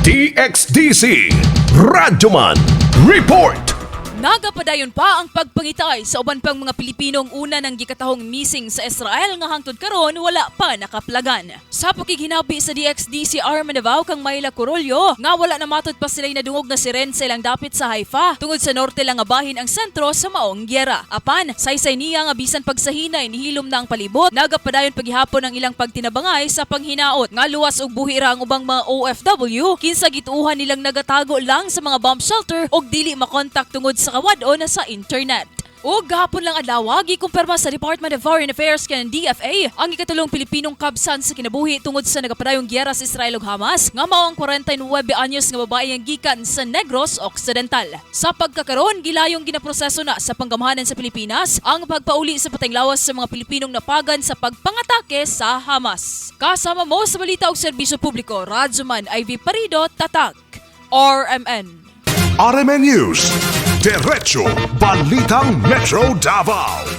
DXDC Radyoman Report. Nagapadayon pa ang pagpangitay sa uban pang mga Pilipinong una ng gikatahong missing sa Israel nga hangtod karon wala pa nakaplagan. Sa pakighinabi sa DXDC Arma Davao kang Mayla Corollo nga wala na matod pa sila'y nadungog nga siren sa ilang dapit sa Haifa tungod sa norte lang nga bahin ang sentro sa maong gyera. Apan, saysay niya nga bisan pagsahinay nihilom na ang palibot, nagapadayon paghihapon ang ilang pagtinabangay sa panghinaot nga luwas og buhi ra ang ubang mga OFW kinsa gituuhan nilang nagatago lang sa mga bomb shelter og dili makontak tungod sa kawad-on na sa internet. O gahapon lang adlaw, gikumpirma sa Department of Foreign Affairs kanang DFA ang ikatulong Pilipinong kabsan sa kinabuhi tungod sa nagapadayong giyera sa Israel ug Hamas nga mao ang 49 anyos nga babae ang gikan sa Negros Occidental. Sa pagkakaron, gilayong ginaproseso na sa panggamhanan sa Pilipinas ang pagpauli sa patayng lawas sa mga Pilipinong napagan sa pagpangatake sa Hamas. Kasama mo sa balita og serbisyo publiko, Radyoman Ivy Parido, Tatak, RMN. RMN News. Diretso Balitang Metro Davao.